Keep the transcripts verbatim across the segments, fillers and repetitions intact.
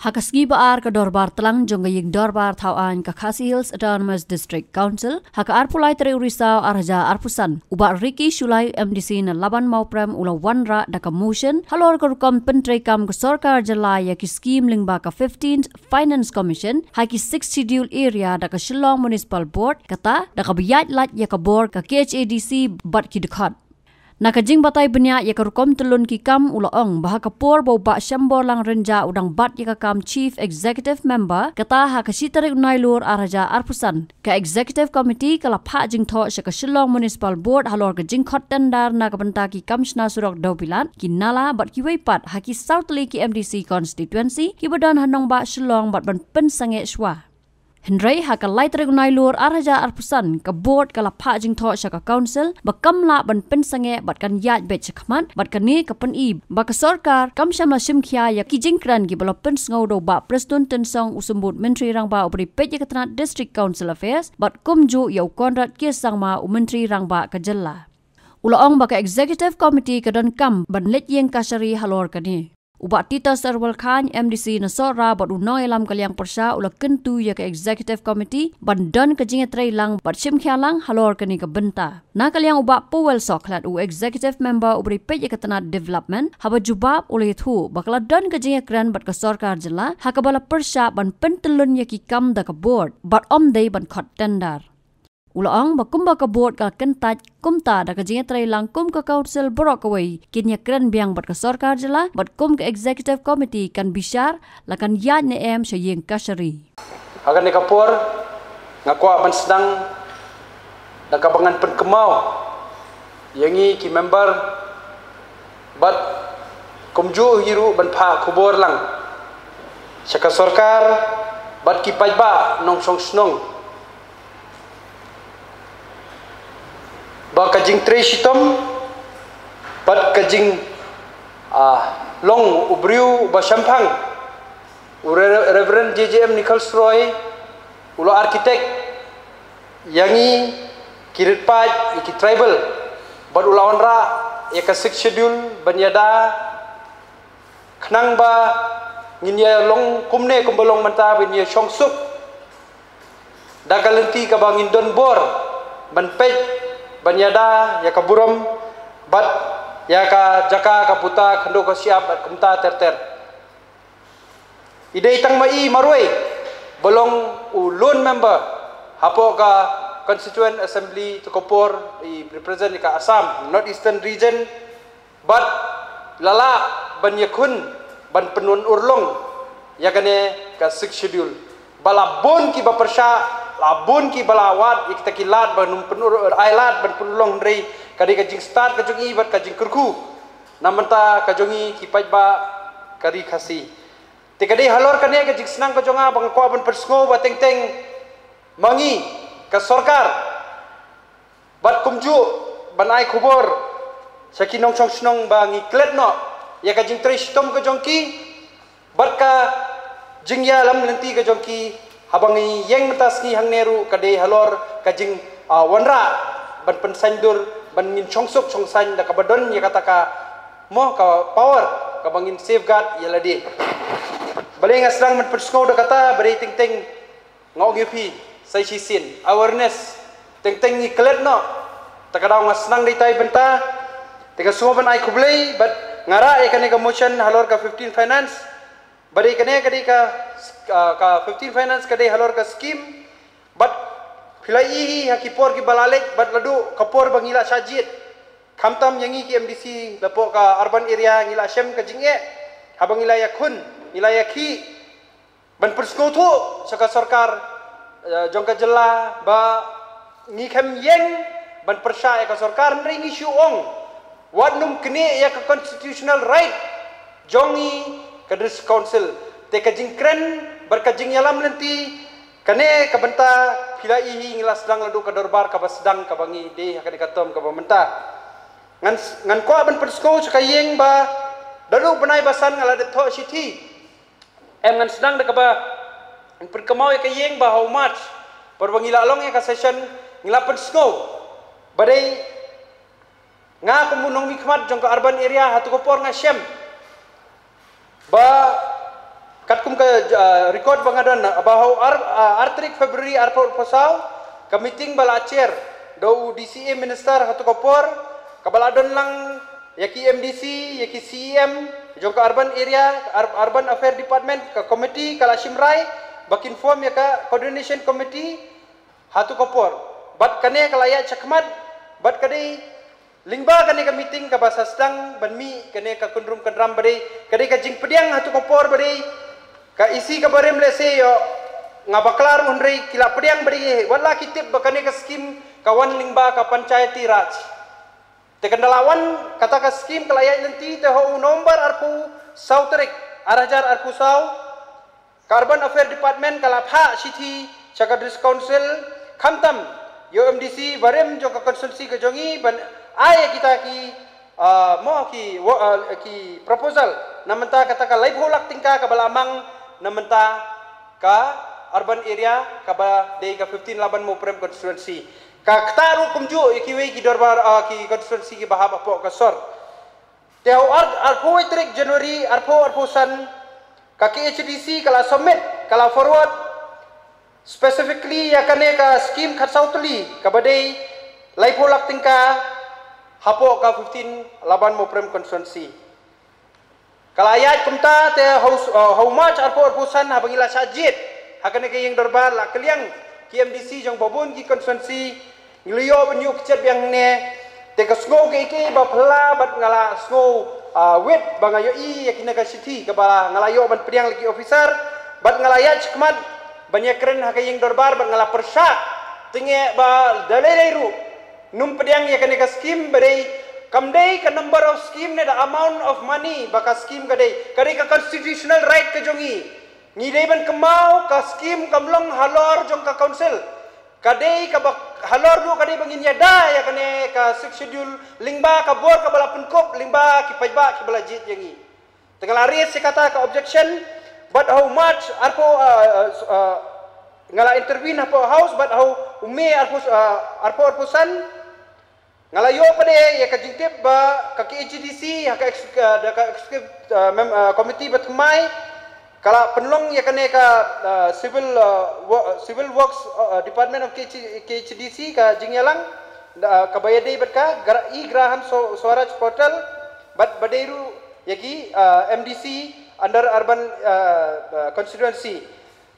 Ha ka sngi ba ar ka dorbar tlang jong ka ïing dorbar thaw aiñ ka Khasi Hills Autonomous District Council, ha ka arphew lai tarik u Risaw ar hajar arphew san, u Bah Ricky Shullai, M D C na Laban Mawprem, u la wanrah da ka motion halor ka rukom pyntreikam ka sorkar jylla ïa ki skim lyngba ka fifteenth Finance Commission ha ki sixth Schedule area da ka Shillong Municipal Board, kata da kaba ïaid lait ïa ka bor ka K H A D C bad ki dkhot. Na ka jingbatai bniah ïa ka rukom tyllun ki kam, u la ong ba ha ka por ba u Bah Shemborlang Rynjah u dang bat ïa ka kam Chief Executive Member, kata ha ka shi tarik u Nailur ar hajar arphew san, ka Executive Committee ka la phah jingthoh sha ka Shillong Municipal Board halor ka jingkhot tender na ka bynta ki kam shna surok dewbilat, ki nala bad kiwei pat ha ki saw tylli ki M D C constituency kiba don ha nongbah Shillong bad ban pynsangeh shuwa. Hynrei ha ka lai tarik u Nailur ar hajar arphew san, ka board ka la phah jingthoh sha ka council ba kam lah ban pynsangeh bad kan ïaid beit shakhmat, bad kane ka pyni ba ka sorkar kam shym la shim khia ïa ki jingkren kiba la pynsngew da u Bah Prestone Tynsong, u Symbud Myntri Rangbah uba dei peit ïa ka tnat District Council Affairs, bad kumjuh ïa u Conrad K Sangma, u Myntri Rangbah ka jylla. U la ong ba ka Executive Committee ka donkam ban leit ïeng kashari halor kane. U Bah Titus Arwel Chyne, M D C na Sohra bad u nongïalam ka liang pyrshah, u la kyntu ïa ka Executive Committee ban don ka jingïatreilang bad shim khia lang halor kane ka bynta. Na ka liang u Bah Powell Sohkhlet, u Executive Member uba dei peit ïa ka tnat Development, haba jubab u la ïathuh ba ka la don ka jingïakren bad ka sorkar jylla ha kaba la pyrshah ban pyntyllun ïa ki kam da ka board bad ym dei ban khot tender. U la ong ba kumba ka board ka kyntait, kumta da ka jingïatreilang kum ka council baroh kawei kin ïakren biang bad ka sorkar jylla, bad kum ka Executive Committee kan bishar la kan ïaid ne em sha ïing kashari. Ha kane ka por nga kwah ban sdang da kaba ngan pynkynmaw ïa ngi ki member, bad kumjuh hi ruh ban phah khubor lang sha ka sorkar bad ki paidbah nongshong shnong ba ka jingtrei shitom bad ka jing, ah, long u briew ba shemphang, u Re-, Reverend J J M Nichols Roy, u la architect ïa ngi ki rit paid, ïa ki tribal, bad u la wanrah ïa ka Sixth Schedule ban ïada, khnang ba ngin ïa long kumne kumba long mynta, ba ngin ïa shong suk da ka lynti kaba ngin don bor ban peit, ban ïada ïa ka burom bad ïa ka jaka ka puta, khyndew ka shyiap bad kumta ter ter. I dei tang ma i marwei ba long u lone member hapoh ka Constituent Assembly, to ka por i represent ïa ka Assam North Eastern Region, bad la lah ban ïakhun ban pynwan urlong ïa kane ka Sixth Schedule. Ba la bun kiba pyrshah, la bun kiba la wad ïa kita ki lad ban pynur-, ai lad ban pynurlong, hynrei ka dei ka jingstad ka jong i bad ka jingkyrkhu na bynta ka jong i ki paidbah ka ri Khasi. Te ka dei halor kane ka jingsnang ka jong nga ba nga kwah ban pynsngew ba teng teng ma ngi ka sorkar bad kumjuh ban ai khubor sha ki nongshong shnong ba ngi klet noh ïa ka jingtrei shitom ka jong ki bad ka jingïalam lynti ka jong ki, haba ngi ïeng mynta sngi hangne ruh ka dei halor ka jing, ah, wanrah ban pynsaindur, ban ngin shong suk shong saiñ da kaba don ïa kata ka, mo, ka power kaba ngin safeguard ïa lade. Balei nga sdang ban pynsngew da kata? Ba dei teng teng nga ong ïa phi, sa shisien awareness, teng teng ngi klet noh. Ta ka daw nga sdang dei tai bynta, te nga sngewbha ban ai khublei bad nga rah ïa kane ka motion halor ka fifteen Finance. Ba dei kane ka dei ka, ka, ka fifteen Finance ka dei halor ka scheme. Bad phi la ïohi ha ki por kiba la leit bad la duh ka por ba ngi la shah jied. Khamtam ïa ngi ki M D C hapoh ka urban area ngi la shem ka jingeh haba ngi la ïakhun, ngi la ïakhih ban pynsngewthuh sha ka sorkar, eh, jong ka jylla ba ngi khlem ïeng ban pyrshah ïa ka sorkar, hynrei ngi shu ong wat nym knieh ïa ka constitutional right jong ngi ka District Council. Te ka jingkren bad ka jingïalam lynti, kane ka bynta phi la ïohi ngi la sdang naduh ka dorbar kaba sdang kaba ngi dei ha kane ka term kaba mynta. Ngan, ngan kwah ban pynsngew sha ka ïing ba naduh bnai ba san nga la dep thoh shithi. Em, ngan sdang da kaba pynkynmaw ïa ka ïing ba ha u March, por ba ngi la long ïa ka session, ngi la pynsngew ba dei nga kum u nongmihkhmat jong ka urban area, ha tu ka por nga shem ba Katkum ka uh, record ba nga don, ba hau ar, uh, ar tarik February arphew arphew saw, ka meeting ba la chair da u D C A minister ha tu ka por, ka ba la don lang ïa ki M D C, ïa ki C E M jong ka urban area, ur, urban affair department, ka committee ka la shim rai ba kin form ïa ka coordination committee ha tu ka por. Bad kane ka la ïaid shakhmat, bad ka dei lyngba kane ka meeting ka ba sa sdang ban mih kane ka kynrum kynram ba dei, ka dei ka jingpdiang ha tu ka por ba dei, ka isi ka barim lehse ïoh nga bakla ruh hynrei ki la pdiang ba dei, wat la ki tip ba kane ka skim ka wan lyngba ka Panchayati Raj. Te kan da la wan kata ka skim ka la ïaid lynti te ha u November arphew saw tarik, ar hajar arphew saw, ka Urban Affair Department ka la phah shithi sha ka District Council, khamtam ïa u M D C barim jong ka constituency ka jong i ban ai ïa kita ki, ah, mo ki, wo, ah, ki proposal na mynta kata ka laiphew lak tyngka ka ba la mang na mynta ka urban area ka ba dei ka fifteen Laban Mawprem constituency. Ka ktah ruh kumjuh ïa kiwei ki dorbar, ah, ki constituency ki ba hap hapoh ka sor. Te ha u ar, arphew tarik January arphew arphew san, ka K H A D C ka la submit, ka la forward specifically ïa kane ka skim khatsaw tylli ka ba dei laiphew lak tyngka hapoh ka fifteen Laban Mawprem constituency. Ka la ïaid kumta te ha u, uh, ha u March arphew arphew san, haba ngi la shah jied ha kane ka ïing dorbar, la kylliang ki M D C jong babun ki constituency, ngi la ïoh ban ïuh kjat biang hangne. Te ka sngew kaei kaei ba phylla bad nga la sngew, ah, wit ba nga ïohi ïa kine ka shithi ka ba nga la ïoh ban pdiang la ki officer, bad nga la ïaid shakhmat ban ïakren ha ka ïing dorbar bad nga la pyrshah tyngeh ba da lei lei ruh nym pdiang ïa kane ka skim ba dei, kam dei ka number of skim ne the amount of money ba ka skim ka dei, ka dei ka constitutional right ka jong ngi. Ngi dei ban kynmaw ka skim kam long halor jong ka council. Ka dei ka ba halor ruh ka dei ba ngin ïada ïa kane ka Sixth Schedule lyngba ka bor ka ba la pynkup lyngba ki paidbah ki ba la jied ïa ngi. Te nga la raise ïa kata ka objection, bad ha u March arphew, uh, uh, uh, nga la intervene hapoh House, bad ha u May arphew, uh, arphew arphew san, nga la ïoh pat ïa ka jingtip ba ka K H A D C ha ka ex-, uh, da ka executive, uh, mem-, uh, committee ba thymmai ka la pynlong ïa kane ka, uh, civil, uh, wo-, uh, civil works, uh, department of K H, K H A D C ka jingïalang, uh, ka ba ïadei bad ka Gra-, e-Graham Sw-, Swaraj portal, bad ba dei ruh ïa ki, uh, M D C under urban, uh, uh, constituency.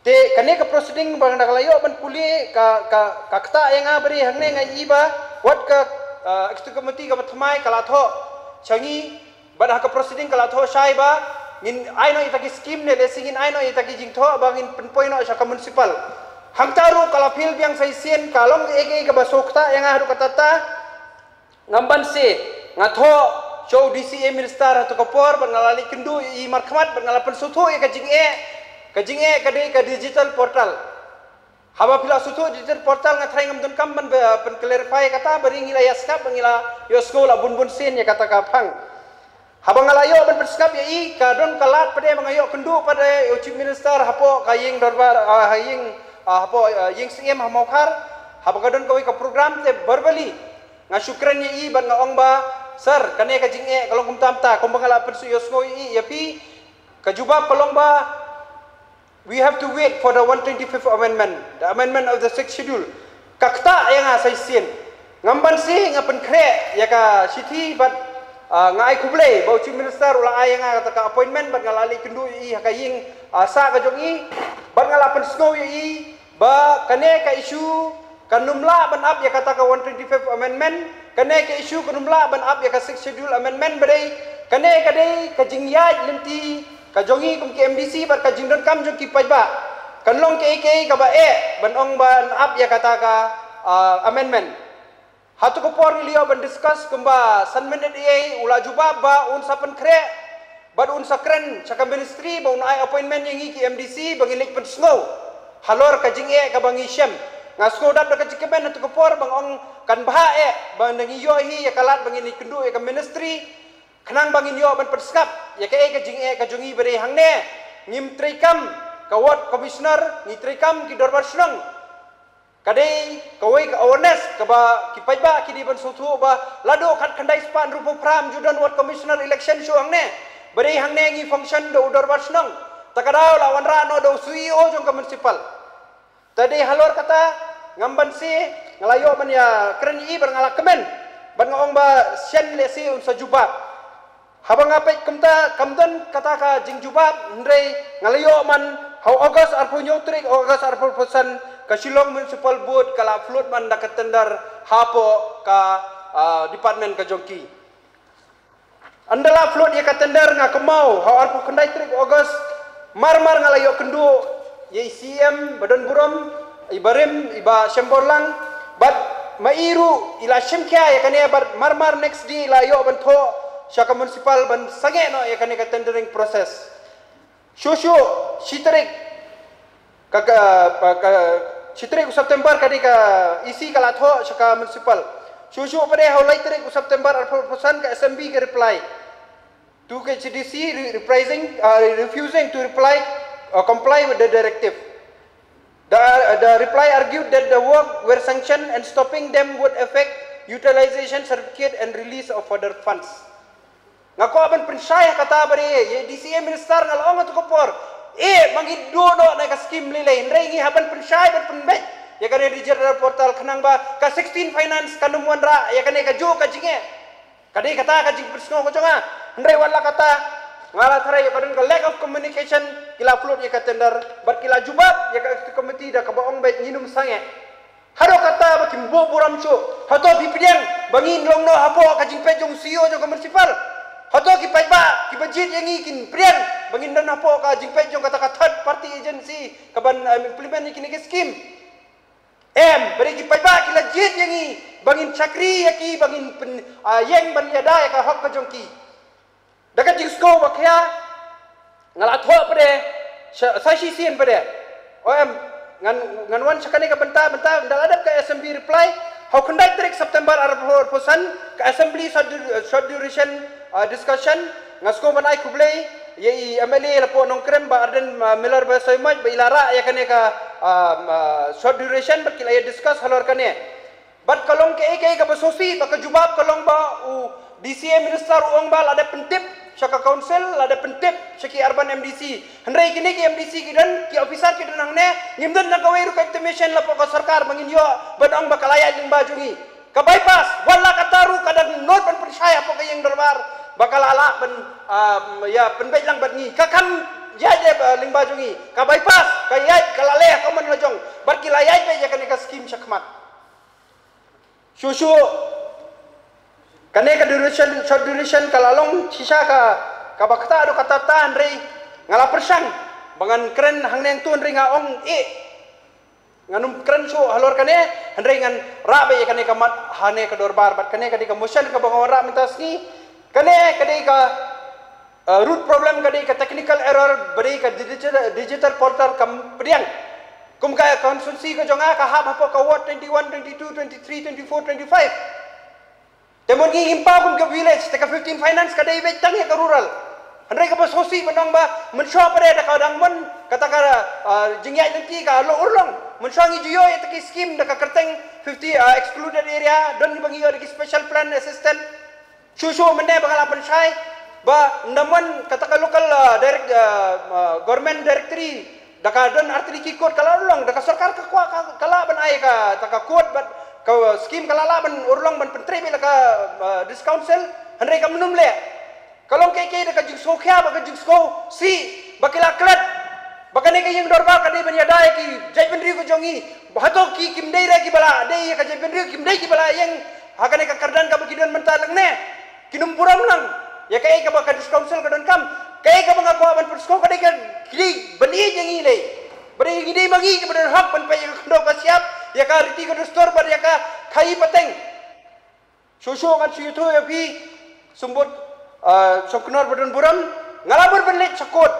Te kane ka proceeding ba nga la ïoh ban pule ka, ka, ka ktah ïa nga ba dei hangne nga i ba wat ka, uh, executive committee ka ba thymmai ka la thoh sha ngi, bad ha ka proceeding ka la thoh shai ba ngin ai noh ïa ta ki skim ne lehse ngin ai noh ïa ta ki jingthoh ba ngin pynpoi noh sha ka municipal. Hangta ruh ka la phil biang sa shisien, ka long kaei kaei ka ba shu ktah ïa nga haduh katta katta. Ngam banse, nga thoh sha u D C A minister ha tu ka por bad nga la leit kynduh ïa i markhmat bad nga la pynsngewthuh ïa ka jingeh, ka jingeh ka dei ka digital portal. Haba phi la sngewthuh digital portal nga tharai ngam donkam ban, ban pyn-clarify kata, ba ri ngi la ïa sngap ba ngi la ïohsngew la bun bun sien ïa kata ka phang. Haba nga la ïoh ban pynsngap ïa i, ka don ka lad pat de ba nga ïoh kynduh pat de ïa u Chief Minister hapoh ka ïing dorbar, ah, ha ïing, ah, hapoh, ah, ïing Syiem ha Mawkhar. Haba ka don kawei ka program te verbally nga shu kren ïa i bad nga ong ba, "Sir, kane ka jingeh ka long kumta kumta," kumba nga la pynsngewthuh ïa i, ïa phi. Ka jubab ka long ba, "We have to wait for the one twenty-fifth amendment, the amendment of the Sixth Schedule." Ka ktah ïa nga sa shisien. Ngam banse, nga pynkhreh ïa ka shithi bad, ah, nga ai khublei ba u Chief Minister u la ai ïa nga kata ka appointment bad nga la leit kynduh ïa i ha ka ïing, ah, sah ka jong i bad nga la pynsngew ïa i ba kane ka issue kan ym lah ban ap ïa kata ka one twenty-fifth amendment, kane ka issue kan ym lah ban ap ïa ka Sixth Schedule amendment ba dei, kane ka dei ka jingïaid lynti ka jong i kum ki M D C bad ka jingdonkam jong ki paidbah. Kan long kaei kaei ka ba eh ban ong ban ap ïa kata ka, ah, amendment. Ha tu ka por ngi la ïoh ban discuss kumba san minit ïa i u la jubab ba un sa pynkhreh bad un sa kren sha ka ministry ba un ai appointment ïa ngi ki M D C ba ngin leit pynsngew halor ka jingeh ka ba ngi shem. Nga sngew dap da ka jingkmen ha tu ka por ba nga ong kan bha eh ba ngi ïoh hi ïa ka lad ba ngin leit kynduh ïa ka ministry. Khnang ba ngin ïoh ban pynsngap ïa kaei ka jingeh ka jong i ba dei hangne. Ngim treikam ka ward commissioner, ngi treikam ki dorbar shnong. Ka dei kawei ka awareness ka ba ki paidbah ki dei ban sngewthuh ba la dei kat khyndai spah hynriewphew phra ym ju don ward commissioner election shuh hangne. Ba dei hangne ngi function da u dorbar shnong. Ta ka daw la wanrah noh da u C E O jong ka municipal. Ta dei halor kata, ngam ban se, nga la ïoh ban ïa kren ïa i bad nga la kmen. Bad nga ong ba shen lehse un sa jubab. Haba nga peit kumta, kam don kata ka jingjubab, hynrei nga la ïoh man, ha u August arphew hynñiew tarik August arphew arphew san, ka Shillong Municipal Board ka la float man da ka tender hapoh ka, ah, department ka jong ki. Ynda la float ïa ka tender nga kynmaw, ha u arphew khyndai tarik August, mar mar nga la ïoh kynduh ïa i C M ba don burom, i barim, i Bah Shemborlang, bad ma i ruh i la shim khia ïa kane, bad mar mar next day i la ïoh ban thoh sha ka municipal ban sangeh noh ïa kane ka tendering process. Shuh shuh shi tarik ka, ka, ka, ka shi tarik u September ka dei ka E C ka la thoh sha ka municipal. Shuh shuh pat de ha u lai tarik u September arphew arphew san ka S M B ka reply to K H A D C re-, reprising, uh, refusing to reply, uh, comply with the directive. The, the reply argued that the work were sanctioned and stopping them would affect utilization certificate and release of further funds. Nga kwah ban pynshai ha kata ba dei, ïa D C A minister nga la ong ha tu ka por. Eh, ma ngi duh noh na ka scheme lei lei, hynrei ngi hap ban pynshai ban pynbeit ïa kane digital portal khnang ba ka sixteen finance kan ym wanrah ïa kane kajuh ka jingeh. Ka dei kata ka jingpynsngew ka jong nga. Hynrei wat la kata, nga la tharai ïa ka don ka lack of communication, ki la float ïa ka tender bad ki la jubab ïa ka executive committee da kaba ong ba ngin ym sangeh. Haduh katta ba kim buh burom shuh. Hato phi pdiang ba ngin long noh hapoh ka jingpeit jong u C E O jong ka municipal? Hato ki paidbah kiba jied ïa ngi kin pdiang ba ngin don hapoh ka jingpeit jong kata ka third party agency kaban, eh, implement ïa kine ki scheme? Em, ba dei ki paidbah ki la jied ïa ngi ba ngin shakri ïa ki, ba ngin pyn, ah, ïeng ban ïada ïa ka hok ka jong ki. Da ka jingsngew ba khia, nga la thoh pat de, sa, sa shisien pat de. O em, ngan, ngan wan sha kane ka bynta, bynta, ynda la dep ka S M B reply, ha u khyndai tarik September arphew arphew san, ka assembly short du-, short duration, uh, discussion, nga sngew ban ai khublei ïa i M L A la poh Nongkrem Bah Ardent, uh, Miller Basaiawmoit ba i la rah ïa kane ka, uh, uh, short duration bad ki la ïa discuss halor kane. Bad ka long kaei kaei kaba sngewsih ba ka jubab ka long ba u D C A minister u ong ba la dep pyntip sha ka council, la dep pyntip sha ki urban M D C. Hynrei kine ki M D C ki don, ki officer ki don hangne, ngim don na kawei ruh ka intimation la poh ka sorkar ba ngin ïoh ban ong ba ka la ïaid lyngba jong ngi. Ka bypass, wat la katta ruh ka dang nud ban pynshai hapoh ka ïing dorbar ba ka la lah ban, um, ïa pynbeit lang bad ngi. Ka kham ïaid de ba lyngba jong ngi. Ka bypass ka ïaid, ka la leh ha ka mon la jong. Bad ki la ïaid beit ïa kane ka scheme shakhmat. Shuh shuh kane ka duration, short duration ka la long shisha ka, kaba kata haduh katta, hynrei nga la pyrshang ba ngan kren hangne hangtu, hynrei nga ong, eh, ngan ym kren shuh halor kane, hynrei ngan rah beit ïa kane ka mat hane ka dorbar. Bad kane ka dei ka motion kaba nga wanrah mynta sngi. Kane ka dei ka, uh, root problem ka dei ka technical error ba dei ka digital, digital portal kam pdiang. Kum ka constituency ka jong nga ka hap hapoh ka ward twenty-one, twenty-two, twenty-three, twenty-four, twenty-five. Te mon ngi ngim paw kum ka village, te ka fifteen finance ka dei beit tang ïa ka rural. Hynrei kaba sngewsih ban ong ba mynshuwa pat de da ka dang mon kata ka, ah, jingïaid lynti ka la urlong. Mynshuwa ngi ju ïoh ïa kata ki scheme da ka kyrteng fifty, ah, excluded area, don kiba ngi ïoh da ki special plan assistance. Shuh shuh mynne ba nga la pynshai ba ynda mon kata ka local, ah, direct, ah, ah, government directory, da ka don artylli ki code ka la long, da ka sorkar ka kwah ka, ka lah ban ai kata ka code bad ka scheme ka la lah ban urlong ban pyntrei beit la ka, ah, district council, hynrei kam nym leh. Ka long kaei kaei da ka jingsngewkhia bad ka jingsngewsih ba ki la klet ba kane ka ïing dorbar ka dei ban ïada ïa ki jaitbynriew ka jong ngi. Ba hato ki kim dei re kiba la dei ïa ka jaitbynriew, kim dei kiba la ïeng ha kane ka kyrdan kaba ki don mynta lane? Ki nym burom lang ïa kaei kaba ka district council ka donkam. Kaei kaba nga kwah ban pynsngew ka dei ka, ki dei ban ïeit ïa ngi lei. Ba dei ngi dei ma ngi kiba don hok ban peit ïa ka khyndew ka shyiap, ïa ka riti ka dustur bad ïa ka khaïi pateng. Shuh shuh ngan shu ïathuh ïa phi, Symbud, ah, Shongknor ba don burom, nga la mut ban leit sha court.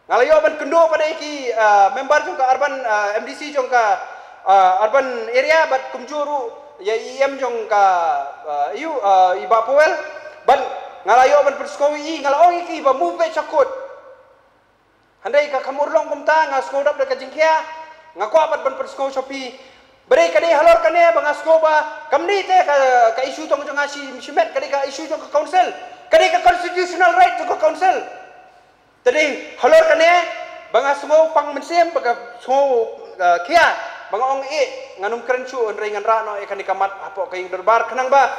Nga la ïoh ban kynduh pat ïa ki, ah, member jong ka urban, ah, M D C jong ka, ah, urban area bad kumjuh ruh ïa i E M jong ka, ah, ïa u, ah, i Bah Powell. Bad nga la ïoh ban pynsngew ïa i, nga la ong ïa ki ba move beit sha court. Hynrei ka kham urlong kumta, nga sngew dap da ka jingkhia, nga kwah pat ban pynsngew sha phi. Ba dei ka dei halor kane ba nga sngew ba kam dei te ka, ka issue tang jong nga shi, shimet, ka dei ka issue jong ka council. Ka dei ka constitutional right jong ka council. Jadi halor kane ba nga sngew pang mynsiem, ba nga sngew, uh, khia, ba nga ong, eh, ngan ym kren shuh, hynrei ngan rah noh ïa kane ka mat hapoh ka ïing dorbar khnang ba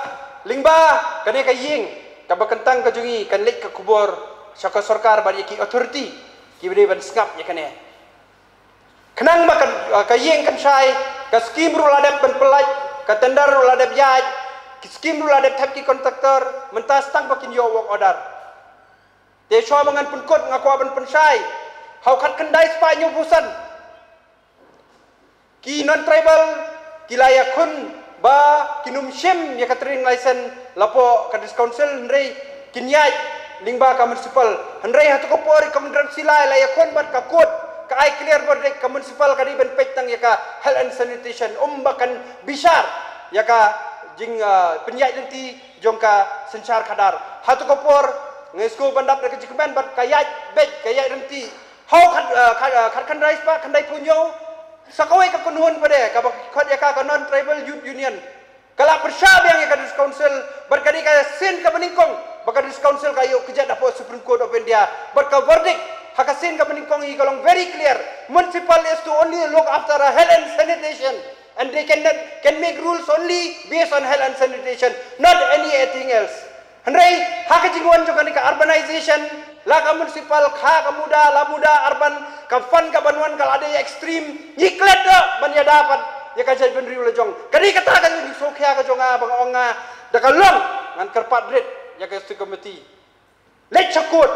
lyngba kane ka ïing kaba kyntang ka jong ngi kan leit ka khubor sha ka sorkar bad ïa ki authority kiba dei ban sngap ïa kane. Khnang ba ka, ka ïing kan shai, ka skim ruh la dep ban pyllait, ka tender ruh la dep ïaid, ki skim ruh la dep thep ki contractor, mynta tang ba kin ïoh work order. Te shuwa ba ngan pynkut nga kwah ban pynshai, ha u khatkhyndai spah hynñiewphew san ki non tribal ki la ïakhun ba kin ym shim ïa ka trading license la poh ka District Council, hynrei kin ïaid lyngba ka municipal. Hynrei ha tu ka por i Kong Dramsila la ïakhun bad ka court ka ai clear verdict, ka municipal ka dei ban peit tang ïa ka health and sanitation, ym ba kan bishar ïa ka jing, ah, pynïaid lynti jong ka synshar khadar. Ha tu ka por nga sngew ban dap da ka jingkmen bad ka ïaid beit, ka ïaid lynti. Ha u khat, ah, khat, ah, khatkhyndai spah khyndaiphew hynñiew, sa kawei ka kynhun pat de kaba khot ïa ka ka Non Tribal Youth Union ka la pyrshah biang ïa ka District Council bad ka dei ka sien kaba nyngkong ba ka District Council ka ïoh kjat hapoh Supreme Court of India. Bad ka verdict ha ka sien kaba nyngkong hi ka long very clear: municipal is to only look after a health and sanitation, and they can can make rules only based on health and sanitation, not anything else. Hynrei ha ka jingwan jong kane ka urbanization, la ka municipal, kha ka muda, la muda, urban, ka fund ka ban wan ka la dei extreme, ngi klet da ban ïada pat ïa ka jaitbynriew la jong. Ka dei kata ka jingsngewkhia ka jong nga ba nga ong nga da ka long ngan kyrpad rit ïa ka District Committee. Leit sha court,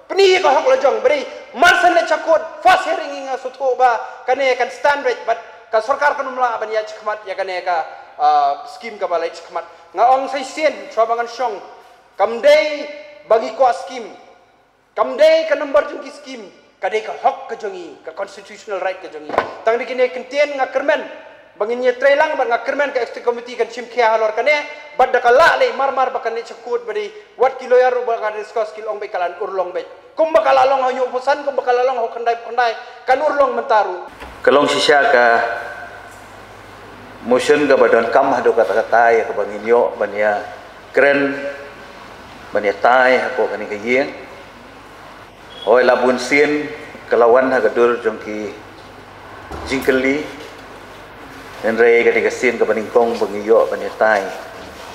pyni ïa ka hok la jong, ba dei mar shen leit sha court, first hearing, nga sngewthuh ba kane kan stand beit bad ka sorkar kan ym lah ban ïaid shakhmat ïa kane ka, ah, skim kaba leit shakhmat. Nga ong sa shisien shuwa ba ngan shong, kam dei ba ngi kwah skim, kam dei ka number jong ki skim, ka dei ka hok ka jong ngi, ka constitutional right ka jong ngi. Tang da kine ki kyntien nga kyrmen ba ngin ïatreilang bad nga kyrmen ka executive committee kan shim khia halor kane, bad da ka lah lei mar mar ba kan leit sha court, ba dei wat ki lawyer ruh ba ka discuss ki la ong beit ka la urlong beit. Kumba ka la long ha hynñiewphew san, kumba ka la long ha khyndaiphew khyndai, kan urlong mynta ruh. Ka long shisha ka motion kaba donkam haduh katta katta ïa kaba ngin ïoh ban ïakren, ban ïatai hapoh kane ka ïing. Hooid, la bun sien ka la wan ha ka dur jong ki jingkylli, hynrei ka dei ka sien kaba nyngkong ba ngi ïoh ban ïatai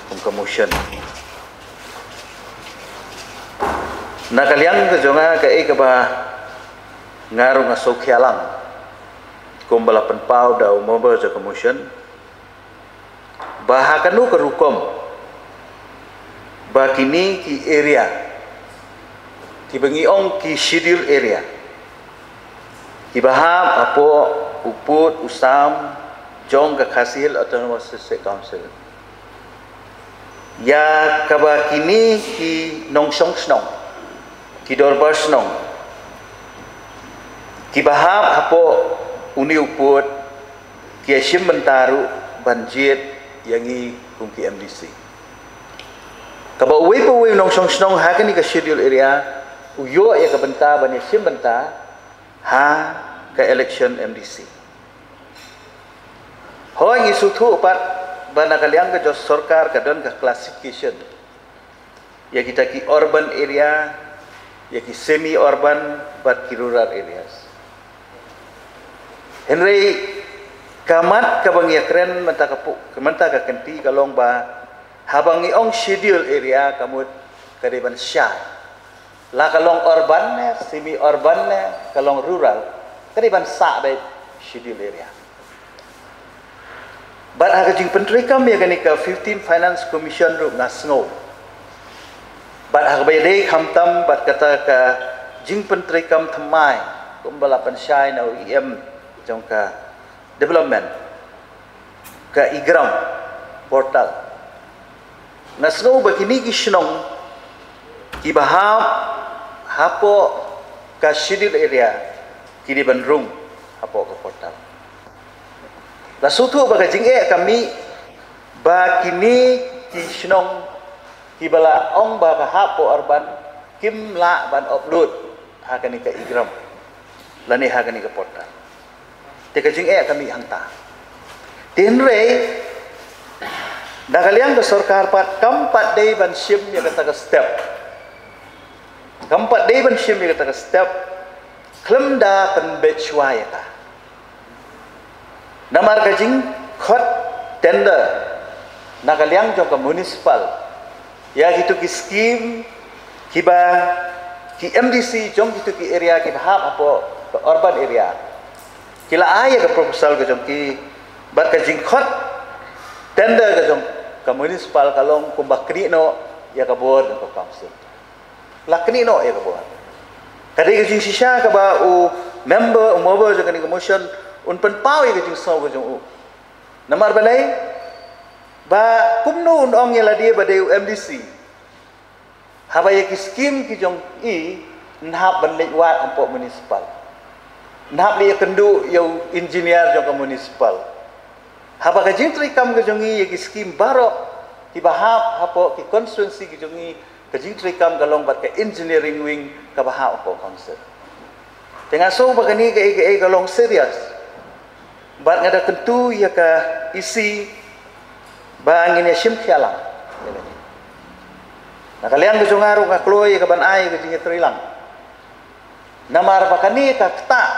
kum ka motion. Na ka liang ka jong nga, kaei kaba nga ruh nga sngewkhia lang, kumba la pynpaw da u member jong ka motion, ba ha kano ka rukom ba kine ki area kiba ngi ong ki schedule area, kiba hap hapoh u pud u sam jong ka Khasi Hills Autonomous District Council, ïa kaba kine ki nongshong shnong, ki dorbar shnong, kiba hap hapoh une u pud, ki ïashim bynta ruh ban jied ïa ngi kum ki M D C. Kaba uwei pa uwei u nongshong shnong ha kane ka schedule area u ïoh ïa ka bynta ban ïashim bynta ha ka election M D C. Hooid, ngi sngewthuh pat ba na ka liang ka jong sorkar ka don ka classification ïa kita ki urban area, ïa ki semi urban bad ki rural areas. Hynrei ka mat kaba ngi ïakren mynta ka pu-, mynta ka kynti ka long ba haba ngi ong schedule area, ka mut ka dei ban shai. La ka long urban ne, semi urban ne, ka long rural, ka dei ban sah beit schedule area. Bad ha ka jingpyntreikam ïa kane ka fifteen Finance Commission ruh nga sngew, bad ha kaba ïadei khamtam bad kata ka jingpyntreikam thymmai kumba la pynshai na u E M jong ka development, ka Igram portal, nga sngew ba kine ki shnong kiba hap hapoh ka schedule area ki dei ban rung hapoh ka portal. La sngewthuh ba ka jingeh ka mih ba kine ki shnong kiba la ong ba ka hap hapoh urban kim lah ban upload ha kane ka Igram lane ha kane ka portal. Te ka jingeh ka mih hangta. Te hynrei na ka liang ka sorkar pat kam pat dei ban shim ïa kata ka step. Kam pat dei ban shim ïa kata ka step khlem da pynbeit shuwa ïa ka. Namar ka jingkhot tender na ka liang jong ka municipal ïa kitu ki skim kiba ki M D C jong kitu ki area kiba hap hapoh ka urban area ki la ai ïa ka proposal ka jong ki, bad ka jingkhot tender ka jong ka municipal ka long kumba knieh noh ïa ka bor jong ka council. La knieh noh ïa ka bor. Ka dei ka jingshisha kaba u member, u mover jong kane ka motion un pynpaw ïa ka jingsngew ka jong u. Namar balei? Ba kumno un ong ïa lade ba dei u M D C haba ïa ki skim ki jong i yn hap ban leit wad hapoh municipal, yn hap leit ïakynduh ïa u engineer jong ka municipal? Haba ka jingtreikam ka jong i ïa ki skim baroh kiba hap hapoh ki constituency ki jong i, ka jingtreikam ka long bad ka engineering wing kaba hap hapoh council. Te nga sngew ba kane kaei kaei ka long serious. Bad nga da kyntu ïa ka E C ba ngin ïa shim khia lang. Na ka liang ka jong nga ruh nga kloi ïa ka ban ai ka jingïatreilang. Namar ba kane ka ktah,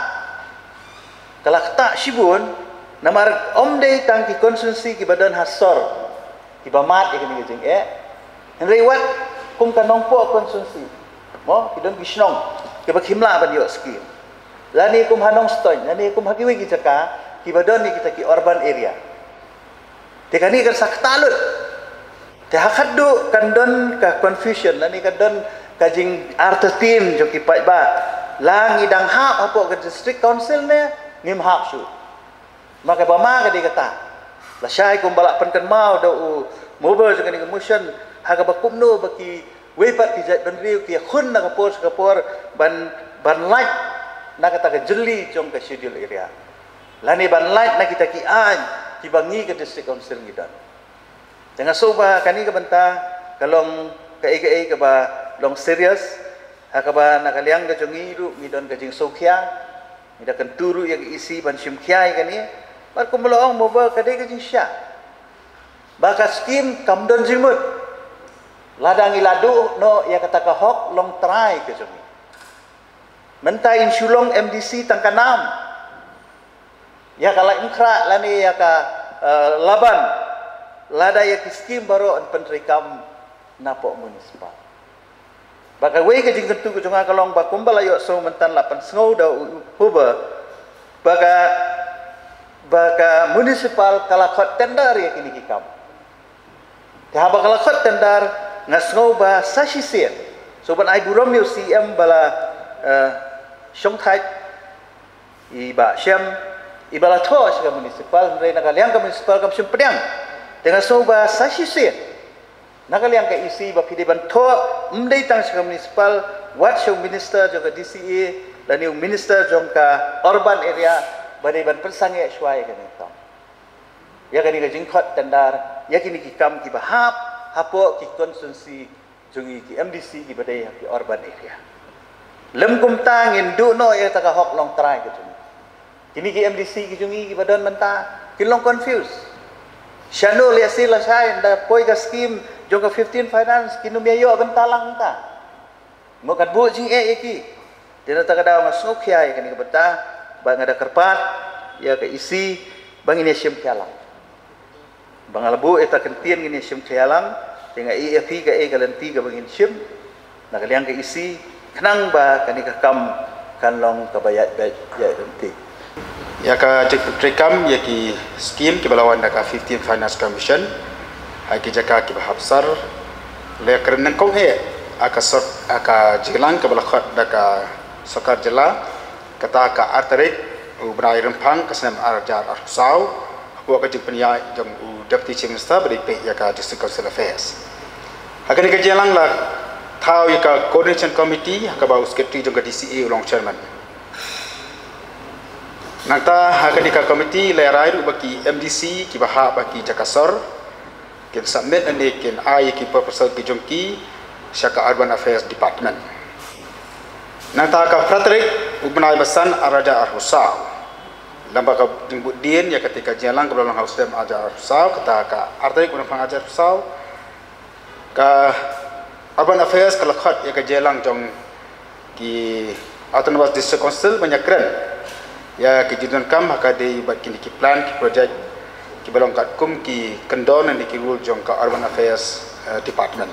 ka la ktah shibun. Namar ym dei tang ki constituency kiba don ha sor kiba mad ïa kane ka jingeh. Hynrei wat kum ka Nongpoh constituency, mo, ki don ki shnong kiba kim lah ban ïoh skim. Lane kum ha Nongstoiñ, lane kum ha kiwei ki jaka kiba don ïa kita ki urban area. Te kane kan sa ktah lut. Te ha khadduh kan don ka confusion lane kan don ka jingartatien jong ki paidbah. La ngi dang hap hapoh ka district council ne ngim hap shuh? Ma kaba ma ka dei kata. Lashai kumba la pynkynmaw da u mover jong kane ka motion, ha kaba kumno ba kiwei pat ki jaitbynriew ki ïakhun na ka por sha ka por ban, ban lait na kata ka jylli jong ka schedule area lane ban lait na kita ki aiñ kiba ngi ka district council ngi don. Te nga sngew ba kane ka bynta ka long kaei kaei kaba long serious, ha kaba na ka liang ka jong ngi ruh ngi don ka jingsngewkhia. Ngi da kyntu ruh ïa ka E C ban shim khia ïa kane. Bad kumba la ong mo ba ka dei ka jingshisha ba ka skim kam don jingmut lada ngi la duh noh ïa kata ka hok longtrai ka jong ngi. Mynta in shu long M D C tang ka nam, ïa ka Laitumkhrah lane ïa ka, eh, Laban, lada ïa ki skim baroh yn pyntreikam napoh municipal. Ba kawei ka jingkyntu ka jong nga ka long ba kumba la ïohsngew mynta la pynsngew da u Huber ba ka, ba ka municipal ka la khot tender ïa kine ki kam. Te haba ka la khot tender, nga sngew ba sa shisien, sngew ban ai burom ïa u C M ba la, eh, shongthait, i Bah Shem, i ba la thoh sha ka municipal, hynrei na ka liang ka municipal kam shym pdiang. Te nga sngew ba sa shisien na ka liang ka E C ba phi dei ban thoh, ym dei tang sha ka municipal, wat sha u minister jong ka D C A lane u minister jong ka urban area, ba dei ban pynsangeh shuwa ïa kane ka kam, ïa kane ka jingkhot tender ïa kine ki kam kiba hap hapoh ki constituency jong ngi, ki M D C kiba dei ha ki urban area. Lym kumta ngin duh noh ïa kata ka hok longtrai ka jong ngi. Kine ki M D C ki jong ngi kiba don mynta kin long confuse. Shano lehse lashai ynda poi ka skim jong ka fifteen finance kin ym ïa ïoh bynta lang mynta. Mo kan buh jingeh ïa ki. Te na kata ka daw nga sngewkhia ïa kane ka bynta, ba nga da kyrpad ïa ka E C ba ngin ïa shim khia lang. Ba nga la buh ïa kata ka ktien ngin ïa shim khia lang, te nga ïa phi kaei ka lynti kaba ngin shim na ka liang ka E C, khnang ba kane ka kam kan long kaba ïaid beit ïaid ryntih. Ïa ka jingpyntreikam ïa ki skim kiba la wan da ka fifteen Finance Commission ha ki jaka kiba hap sar, la kren nyngkong eh ha ka sor, ha ka jingïalang kaba la khot da ka sorkar jylla, kata ka ar tarik u bnai Rymphang ka snem ar hajar arphew saw, hapoh ka jingpynïaid jong u Deputy Chief Minister ba dei peit ïa ka District Council Affairs. Ha kane ka jingïalang la thaw ïa ka Coordination Committee ha kaba u Secretary jong ka D C A u long Chairman. Nangta ha kane ka committee la ïa rai ruh ba ki M D C kiba hap ha ki jaka sor kin submit lane kin ai ïa ki proposal ki jong ki sha ka Urban Affairs Department. Nangta ha ka phra tarik u bnai ba san ar hajar arphew saw, lem bad ka jingbud dien ïa kata ka jingïalang kaba la long ha u snem ar hajar arphew saw, kata ka ar tarik u bnai Rymphang ar hajar arphew saw, ka Urban Affairs ka la khot ïa ka jingïalang jong ki Autonomous District Council ban ïakren ïa ki jingdonkam ha ka dei bad kine ki plan, ki project kiba long katkum ki kyndon ne ki rule jong ka Urban Affairs, eh, Department.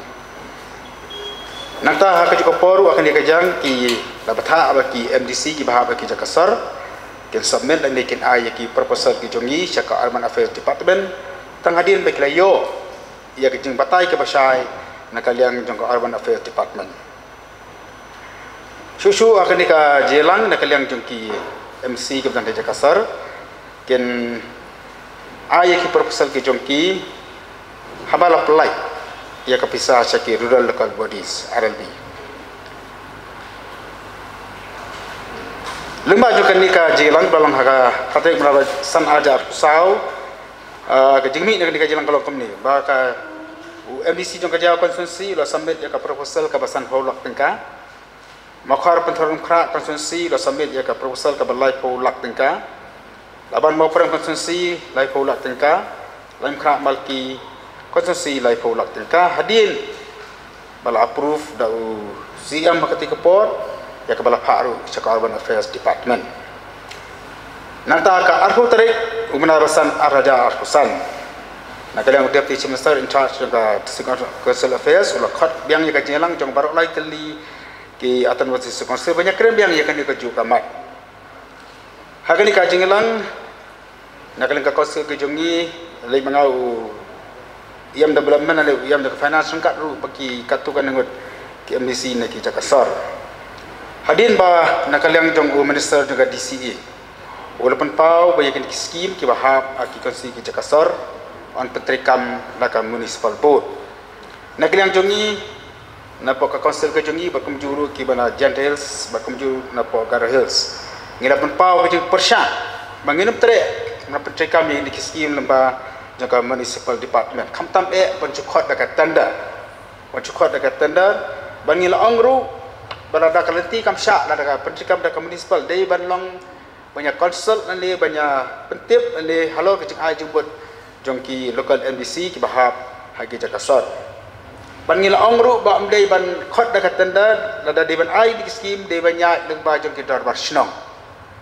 Nangta ha kajuh ka por ruh ha kane ka jingïalang ki la bthah ba ki M D C kiba hap ha ki jaka sor kin submit lane kin ai ïa ki proposal ki jong ngi sha ka Urban Affairs Department tang hadien ba ki la ïoh ïa ka jingbatai kaba shai na ka liang jong ka Urban Affairs Department. Shuh shuh ha kane ka jingïalang na ka liang jong ki M C kiba don ha jaka sor kin ai ïa ki proposal ki jong ki haba la pynlait ïa ka pisa sha ki Rural Local Bodies, R L B. Lyngba jong kane ka jingïalang ba long ha ka khatrik mynta ba san hajar saw, ah, ka jingmih na kane ka jingïalang ka long kumne ba ka u M D C jong ka Jaïaw constituency u la submit ïa ka proposal kaba sanphew lak tyngka. Mawkhar Pynthorumkhrah constituency u la submit ïa ka proposal kaba laiphew lak tyngka. Laban Mawprem constituency laiphew lak tyngka. Laitumkhrah Malki constituency laiphew lak tyngka. Hadien ba la approve da u C M ha katei ka por ïa kaba la phah ruh sha ka Urban Affairs Department. Nangta ka arphew tarik u bnai ba san ar hajar arphew san, na ka liang u Deputy Chief Minister in charge jong ka District Council Affairs u la khot biang ïa ka jingïalang jong baroh lai tylli ki Autonomous District Council ban ïakren biang ïa kane kajuh ka mat. Ha kane ka jingïalang na ka liang ka council ka jong ngi, lei ma nga u E M Development lane u E M jong ka Finance ryngkat ruh bad ki katto katne ngut ki M D C na ki jaka sor. Hadien ba na ka liang jong u Minister jong ka D C A u la pynpaw ba ïa kine ki skim kiba hap ha ki constituency ki jaka sor yn pyntreikam da ka Municipal Board. Na ka liang jong ngi, napoh ka council ka jong ngi bad kumjuh ruh kiba na Jaintia Hills bad kumjuh napoh Garo Hills, ngi la pynpaw ka jingpyrshah ba ngin ym treh ban pyntreikam ïa kine ki skim lyngba jong ka Municipal Department, khamtam eh ban shu khot da ka tender. Ban shu khot da ka tender, ba ngi la ong ruh ba lada ka lynti kam shah, lada ka pyntreikam da ka Municipal, dei ban long ban ïa consult lane ban ïa pyntip lane halor ka jingai jingmut jong ki local M D C kiba hap ha ki jaka sor. Bad ngi la ong ruh ba ym dei ban khot da ka tender, lada dei ban ai ïa ki skim dei ban ïaid lyngba jong ki dorbar shnong,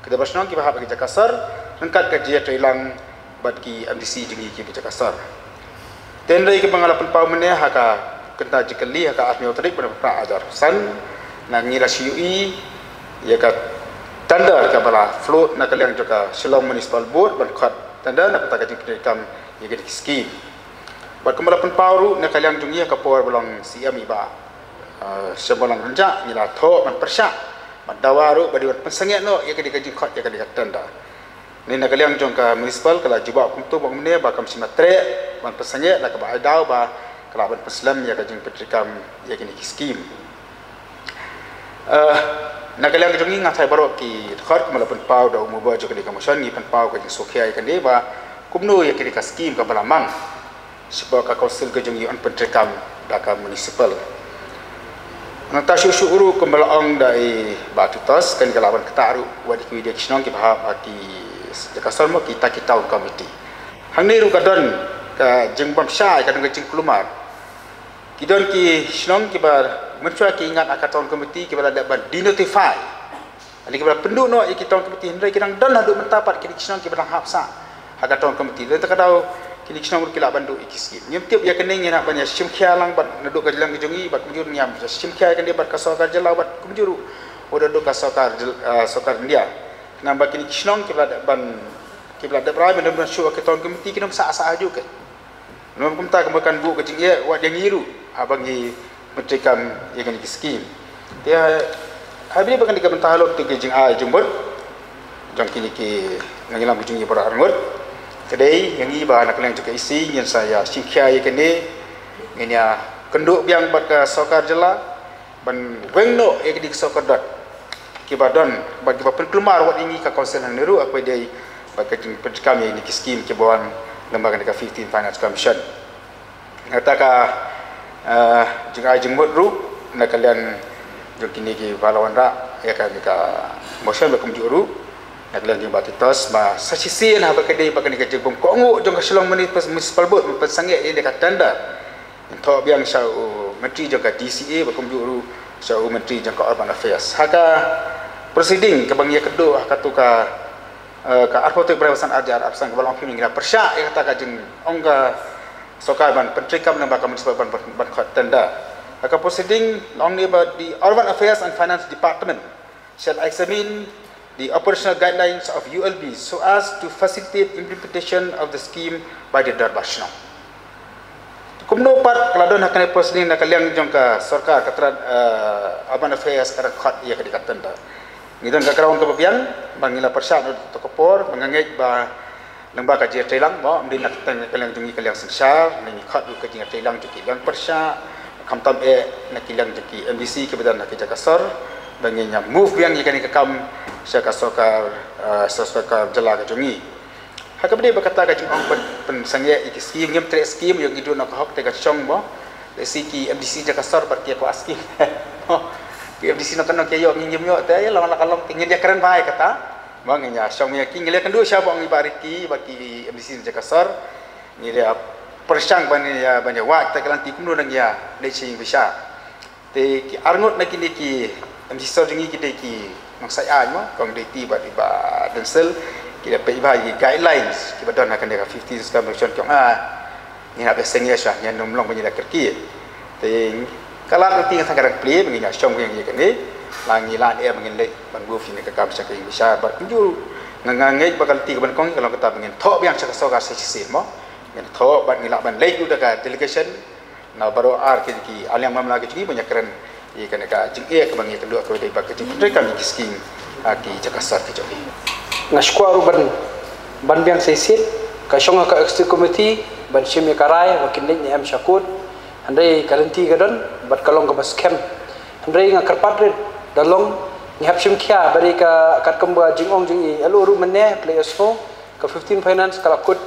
ki dorbar shnong kiba hap ha ki jaka sor ryngkat ka jingïatreilang bad ki M D C jong ngi kiba jaka sor. Te hynrei kaba nga la pynpaw mynne ha ka kynta jingkylli ha ka arphew tarik bnai ba phra hajar arphew san, na ngi la shu ïohi ïa ka tender kaba la float na ka liang jong ka Shillong Municipal Board ban khot tender na ka bynta ka jingpyntreikam ïa kine ki skim. Bad kumba la pynpaw ruh na ka liang jong ngi ha ka por ba long C M i Bah, eh, Shembarlang Rynjah, ngi la thoh ban pyrshah, ban dawa ruh ba dei ban pynsangeh noh ïa kane ka jingkhot ïa kane ka tender. Ni na ka liang jong ka Municipal ka la jubab kumto ba kumne ba kam shym la treh ban pynsangeh, la kaba ai daw ba ka lah ban pynslem ïa ka jingpyntreikam ïa kine ki skim. Eh, na ka liang jong ngi, nga tharai baroh ki dkhot kumba la pynpaw da u member jong kane ka motion, ngi pynpaw ka jingsngewkhia ïa kane ba kumno ïa kane ka skim kaba la mang shapoh ka council ka jong ngi yn pyntreikam da ka Municipal. Nangta shuh shuh ruh kumba la ong da i Bah Titos, kane ka lah ban ktah ruh wat ïa kiwei de ki shnong kiba hap ha ki jaka sor mo, kita ki town committee. Hangne ruh ka don ka jingbym shai, ka don ka jingkulmar. Ki don ki shnong kiba mynshuwa ki ngat ha ka town committee kiba la dep ban denotify. Hynrei kiba la pynduh noh ïa ki town committee, hynrei ki dang don haduh mynta pat kine ki shnong kiba dang hap sah ha ka town committee. Lada ka daw kine ki shnong ruh ki lah ban duh ïa ki skim. Ngim tip ïa kane, ngi hap ban ïa shim khia lang bad naduh ka jylla ka jong ngi bad kumjuh ngi hap ban shim khia ïa kane bad ka sorkar jylla bad kumjuh ruh wat naduh ka sorkar jyl-, ah, sorkar India. Namar ba kine ki shnong kiba la dep ban, kiba la dep rai ban don shuh ha ka town committee kin ym sah sah hajuh ke. Namar kumta ka mut kan buh ka jingeh wat ïa ngi ruh haba ngi pyntreikam ïa kine ki skim. Te ha, ha bynta ba kane ka bynta halor kata ka jingai jingmut jong kine ki nongïalam ka jong ngi baroh arngut. Ka dei ïa ngi ba na ka liang jong ka E C ngin sa ïa shim khia ïa kane, ngin ïa kynduh biang bad ka sorkar jylla ban weng noh ïa kine ki sokordot kiba don bad kiba pynkulmar wat ïa ngi ka council hangne ruh, ha kaba ïadei bad ka jingpyntreikam ïa kine ki skim kiba wan lyngba kane ka fifteen Finance Commission. Kata ka, eh, jingai jingmut ruh na ka liang jong kine kiba la wanrah ïa kane ka motion bad kumjuh ruh na ka liang jong Bah Titos, ba sa shisien haba ka dei ba kane ka jingbym kohnguh jong ka Shillong Municipal Board ban pynsangeh ïa kane ka tender, ngin thoh biang sha u Myntri jong ka D C A bad kumjuh ruh Sha u Myntri jong ka Urban Affairs. Ha ka proceeding kaba ngi ïakynduh ha katu ka, eh, ka arphew tarik Bnai ba san ar hajar arphew san kaba long phi ngi la pyrshah ïa kata ka jingong ka sorkar ban pyntreikam lyngba ka municipal ban, ban, ban khot tender. Ha ka proceeding long ne ba the Urban Affairs and Finance Department shall examine the operational guidelines of U L B so as to facilitate implementation of the scheme by the Dorbar Shnong. Kumno pat ka la don ha kane ka proceeding na ka liang jong ka sorkar ka tnat, eh, Urban Affairs ka dang khot ïa ka dei ka tender. Ngi don ka ground kaba biang ba ngi la pyrshah na kato ka por ba nga ngeit ba lyngba ka jingïatreilang mo, ym dei na ka liang jong ngi ka liang synshar, ngi khot ruh ka jingïatreilang jong ki liang pyrshah, khamtam eh na ki liang jong ki M D C kiba don ha ki jaka sor ba ngin ïa move biang ïa kane ka kam sha ka sorkar, eh, sha sorkar jylla ka jong ngi. Ha kaba dei ba kata ka jingong pyn, pynsangeh ïa ki skim, ngim treh skim, ïoh ngi duh na ka hok te ka shong mo. Lehse ki M D C jaka sor bad ki ïa kwah skim. Ki M D C nongkyndong ki ïoh, ngi ngim ïoh te ïa long la ka long te ngin ïa kren bha ïa kata. Mo, ngin ïa shong ïa ki, ngi la ïakynduh sha ba ong i Bah Ricky bad ki M D C jaka sor. Ngi la pyrshang ban ïa, ban ïa wad te ka lynti kumno nang ïa leit sha ïing bishar. Te ki arngut na kine ki M D C sor jong ngi ki dei ki nongshai aiñ mo, kong Daiti bad i Bah Densel, ki da peit bha ïa ki guidelines kiba don ha kane ka fifteen Scheme Action, kong, ah, ngi hap ïa seng ïa sha, ngi nym long ba ngi da kyrkieh. Te ka lad lynti nga tang ka dang plie ba ngin ïa shong biang ïa kane, la ngi lad eh ba ngin leit ban move ïa kane ka kam sha ka ïing bishar bad kumjuh nga, nga ngeit ba ka lynti kaba nyngkong ka long kata ba ngin thoh biang sha ka sorkar sa shisien mo. Ngin thoh bad ngi lah ban leit ruh da ka delegation na baroh ar ki, ki aliang mamla ki jong ngi ban ïa kren ïa kane ka jingeh kaba ngi ïakynduh kaba dei bad ka jingpyntreikam ïa ki skim ha ki jaka sor ki jong ngi. Nga shu kwah ruh ban, ban biang sa shisien, ka shong ha ka executive committee ban shim ïa ka rai ba kin leit ne em sha court. Hynrei ka lynti ka don bad ka long kaba skhem. Hynrei nga kyrpad rit, da long ngi hap shim khia ba dei ka katkum ba jingong jong i L O ruh mynne, plie ïa snow, ka fifteen finance ka la kut.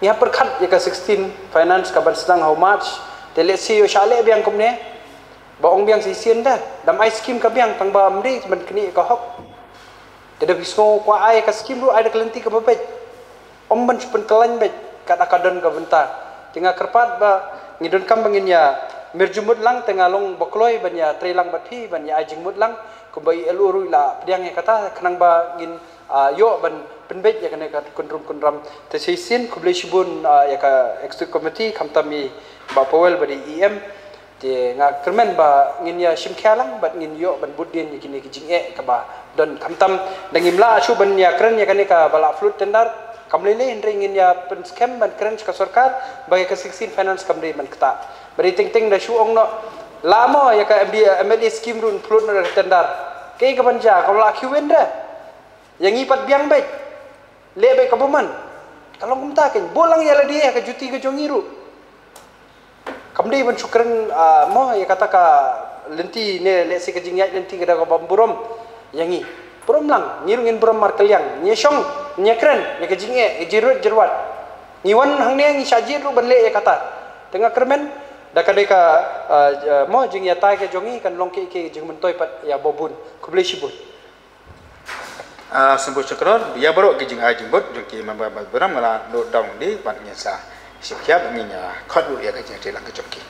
Ngi hap pyrkhat ïa ka sixteen finance ka ban sdang ha u March. Te lehse ïoh shah leh biang kumne. Ba ong biang sa shisien da, dam ai skim ka biang tang ba ym dei ban knieh ïa ka hok. Te da phi sngew kwah ai ka skim ruh ai da ka lynti kaba beit. Ym ban shu pynkyllaiñ beit kat da ka don ka bynta. Te nga kyrpad ba ngi donkam ba ngin ïa mir jingmut lang, te nga long ba kloi ban ïa treilang bad phi ban ïa ai jingmut lang. Kumba i L O ruh i la pdiang ïa kata khnang ba ngin, ah, ïoh ban pynbeit ïa kane ka kynrum kynram. Te sa shisien khublei shibun, ah, ïa ka executive committee khamtam i Bah Powell bad i E M. Te nga kyrmen ba ngin ïa shim khia lang bad ngin ïoh ban bud dien ïa kine ki jingeh kaba don, khamtam da ngim lah shuh ban ïa kren ïa kane kaba la float tender kam lei lei, hynrei ngin ïa pynskhem ban kren sha ka sorkar ba ïa ka sixteen finance kam dei ban ktah. Ba dei teng teng da shu ong noh la mo ïa ka M D, M L A skim ruh float noh da ka tender. Kaei kaban jia, ka la khiew win re. Ïa ngi pat biang beit. Leh beit ka bymman. Ka long kumta kein. Buh lang ïa lade ha ka duty ka jong ngi ruh. Kam dei ban shu kren, ah, mo ïa kata ka lynti ne lehse ka jingïaid lynti ka da kaba burom ïa ngi. Burom lang, ngi ruh ngin burom markylliang. Ngi ïa shong, ngi ïa kren ïa ka jingeh, ïa ka jingrwit jingrwat. Ngi wan hangne ngi shah jied ruh ban leh ïa kata. Te nga kyrmen da ka dei ka, ah, ah, mo jingïatai ka jong ngi kan long kiei kiei ka jingmyntoi pat ïa ba bun. Khublei shibun. Ah, sngewbha shukor ïa baroh ki jingai jingmut jong ki member ba burom, nga la note down de bad ngin sa shim khia bad ngin ïa khot ruh ïa ka jingtreilang ka jong ki.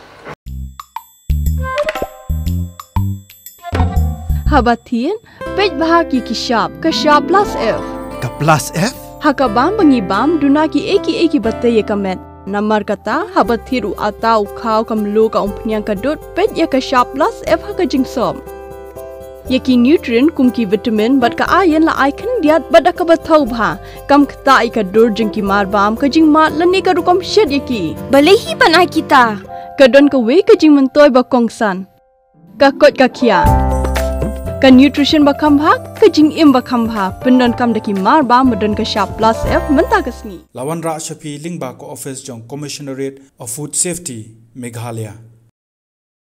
Haba thied, peit bha ki ki shap, ka shap plus F. Ka plus F? Ha ka bam ba ngi bam, duna kiei kiei kiba tei ïa ka met. Namar kata, haba thied u atta u khaw ka mluh ka umphniang ka dud, peit ïa ka shap plus F ha ka jingsop. Ïa ki nutrient kum ki vitamin bad ka iron la ai khyndiat bad da kaba thaw bha. Kam ktah ïa ka dur jong ki marbam, ka jingmad lane ka rukom shet ïa ki. Balei hi ban ai kita? Ka don kawei ka jingmyntoi ba kongsan. Ka koit ka khiah. Ka nutrition ba kham bha, ka jingim ba kham bha. Pyndonkam da ki marbam ba don ka shap plus F mynta ka sngi. La wanrah sha phi lyngba ka office jong Commissionerate of Food Safety, Meghalaya.